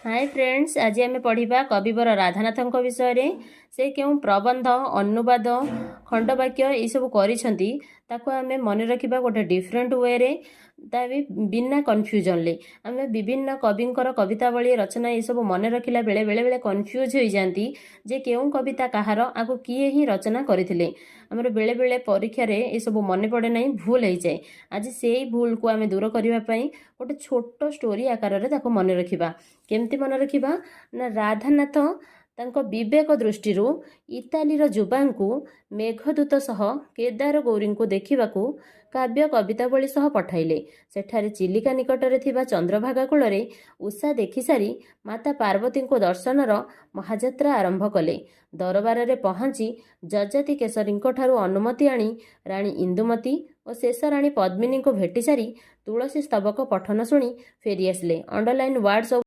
High friends, ଆଜି ଆମେ ପଢ଼ିବା କବିବର ରାଧାନାଥଙ୍କ ବିଷୟରେ। ସେ କେଉଁ ପ୍ରବନ୍ଧ, ଅନୁବାଦ, ଖଣ୍ଡବାକ୍ୟ ଏଇସବୁ କରିଛନ୍ତି, ତାକୁ ଆମେ ମନେ ରଖିବା ଗୋଟେ ଡିଫରେଣ୍ଟ ୱେରେ, ତା ବି ବିନା କନଫ୍ୟୁଜନରେ। ଆମେ ବିଭିନ୍ନ କବିଙ୍କର କବିତାବଳୀ, ରଚନା ଏସବୁ ମନେ ରଖିଲା ବେଳେ ବେଳେବେଳେ କନଫ୍ୟୁଜ୍ ହୋଇଯାନ୍ତି ଯେ କେଉଁ କବିତା କାହାର, ଆକୁ କିଏ ହିଁ ରଚନା କରିଥିଲେ। ଆମର ବେଳେବେଳେ ପରୀକ୍ଷାରେ ଏସବୁ ମନେ ପଡ଼େ ନାହିଁ, ଭୁଲ ହେଇଯାଏ। ଆଜି ସେଇ ଭୁଲକୁ ଆମେ ଦୂର କରିବା ପାଇଁ ଗୋଟେ ଛୋଟ ଷ୍ଟୋରି ଆକାରରେ ତାକୁ ମନେ ରଖିବା। କେମିତି ମନେ ରଖିବା ନା, ରାଧାନାଥ ତାଙ୍କ ବିବେକ ଦୃଷ୍ଟିରୁ ଇତାଲିର ଯୁବାଙ୍କୁ ମେଘଦୂତ ସହ କେଦାର ଗୌରୀଙ୍କୁ ଦେଖିବାକୁ କାବ୍ୟ କବିତାବଳୀ ସହ ପଠାଇଲେ। ସେଠାରେ ଚିଲିକା ନିକଟରେ ଥିବା ଚନ୍ଦ୍ରଭାଗା କୂଳରେ ଉଷା ଦେଖିସାରି ମାତା ପାର୍ବତୀଙ୍କୁ ଦର୍ଶନର ମହାଯାତ୍ରା ଆରମ୍ଭ କଲେ। ଦରବାରରେ ପହଞ୍ଚି ଯଯାତି କେଶରୀଙ୍କଠାରୁ ଅନୁମତି ଆଣି ରାଣୀ ଇନ୍ଦୁମତୀ ଓ ଶେଷ ରାଣୀ ପଦ୍ମିନୀଙ୍କୁ ଭେଟିସାରି ତୁଳସୀ ସ୍ତବକ ପଠନ ଶୁଣି ଫେରିଆସିଲେ। ଅଣ୍ଡରଲାଇନ୍ ୱାର୍ଡ ସବୁ।